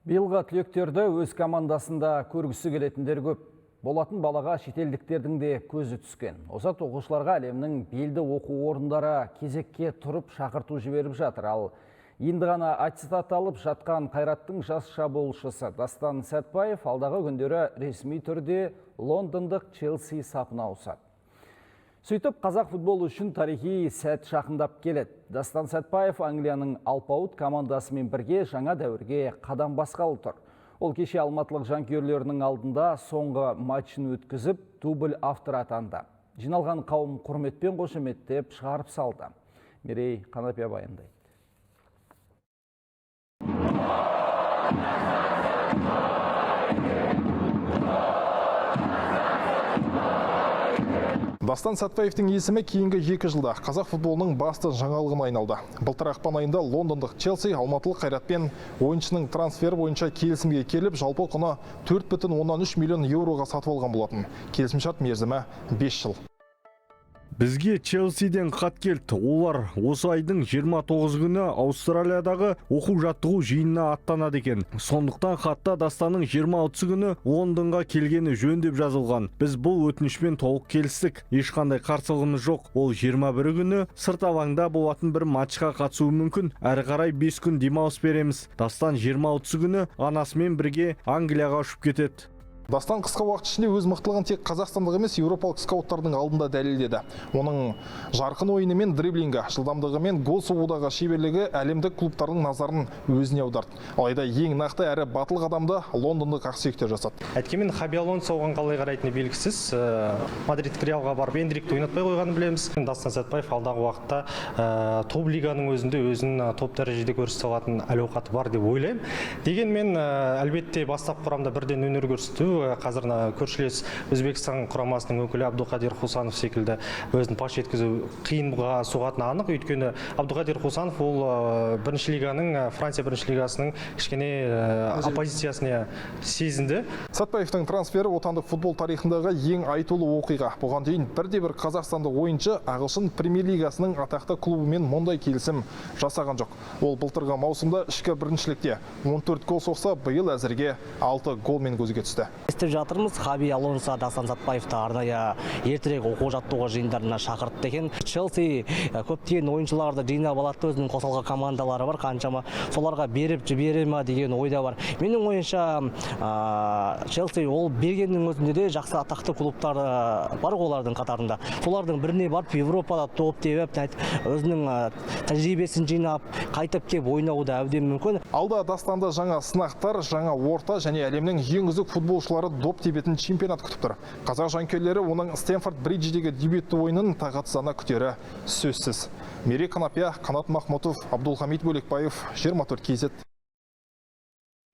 Биылғы түлектерді өз командасында көргісі келетіндер көп. Болатын балаға шетелдіктердің де көзі түскен. Озат оқушыларға әлемнің белді оқу орындары кезекке тұрып шақырту жіберіп жатыр. Ал енді ғана аттестат алып жатқан Қайраттың жас шабуылшысы Дастан Сәтпаев алдағы күндері ресми түрде лондондық Челси сапына ауысады. Сөйтіп, қазақ футболы үшін тарихи сәт жақындап келеді. Дастан Сәтпаев Англияның алпауыт командасымен бірге жаңа дәуірге қадам басқалы тұр. Ол кеше алматылық жанкүйерлерінің алдында соңғы матчын өткізіп, дубль авторы атанды. Жиналған қауым құрметпен қошеметтеп шығарып салды. Мерей Қанапия баяндайды. Дастан Сәтпаевтың есімі кейінгі 2 жылда қазақ футболының басты жаңалығына айналды. Былтыр ақпан айында лондондық Челси алматылық Қайратпен ойыншының трансфері бойынша келісімге келіп, жалпы құны 4,3 миллион еуроға сатып алған болатын. Келісімшарт мерзімі 5 жыл. Бізге Челсиден хат келді. Олар осы айдың 29 күні Аустралиядағы оқу-жаттығу жиынына аттанады екен. Сондықтан хатта Дастанның 26 күні Лондонға келгені жөн деп жазылған. Біз бұл өтінішпен толық келістік. Ешқандай қарсылығымыз жоқ. Ол 21 күні сырт алаңда болатын бір матчқа қатысуы мүмкін. Әрі қарай 5 күн демалыс береміз. Дастан 26 күні анасымен бірге Англияға ұшып кетеді. Дастан қысқа уақыт ішінде өз мықтылығын тек қазақстандық емес, еуропалық скауттардың алдында дәлелдеді. Оның жарқын ойыны мен дриблингі, жылдамдығы мен гол соғудағы шеберлігі әлемдік клубтардың назарын өзіне аударды. Алайда ең нақты әрі батыл қадамды лондондық ақсүйектер жасады. Әйткенмен Хаби Алонсо оған қалай қарайтыны белгісіз. Мадрид Реалға барып Эндрикті ойнатпай қойғанын білеміз. Дастан Сәтпаев алдағы уақытта топ лиганың өзінде өзін топ дәрежеде көрсете алатын әлеуқаты бар деп ойлаймын. Дегенмен әлбетте бастапқы құрамда бірден өнер көрсету, қазір көршілес Өзбекстан құрамасының өкілі Абдуқадир Хусанов секілді өзін паш еткізу қиынға соғатыны анық. Өйткені Абдуқадир Хусанов ол бірінші лиганың, Франция бірінші лигасының кішкене оппозициясына сезінді. Сәтпаевтың трансфері отандық футбол тарихындағы ең айтулы оқиға. Бұған дейін бірде-бір қазақстандық ойыншы ағылшын премьер-лигасының атақты клубымен мұндай келісім жасаған жоқ. Ол былтырғы маусымда ішкі біріншілікте 14 гол соқса, биыл әзірге 6 голмен көзге түсті. Естіп жатырмыз, Хаби Алонсо Дастан Сәтпаевты арнайы ертерек оқу-жаттығу жиындарына шақыртты екен. Челси көптеген ойыншыларды жинап алады, өзінің қосалқы командалары бар қаншама, соларға беріп жібере ма деген ойда бар. Менің ойымша, Челси ол бергеннің өзінде де жақсы атақты клубтар бар олардың қатарында. Солардың біріне барып Европада топ теуіп, өзінің тәжірибесін жинап, қайтып келіп ойнауы да әбден мүмкін. Алда Дастанды жаңа сынақтар, жаңа орта және әлемнің ең үздік футболшылары доп тебетін чемпионат күтіп тұр. Қазақ жанкүйерлері оның Стэнфорд Бридждегі дебютті ойынын тағатсызана күтері сөзсіз. Мерей Қанапия, Қанат Махмұтов, Абдулхамид Бөлекбаев, 24 KZ.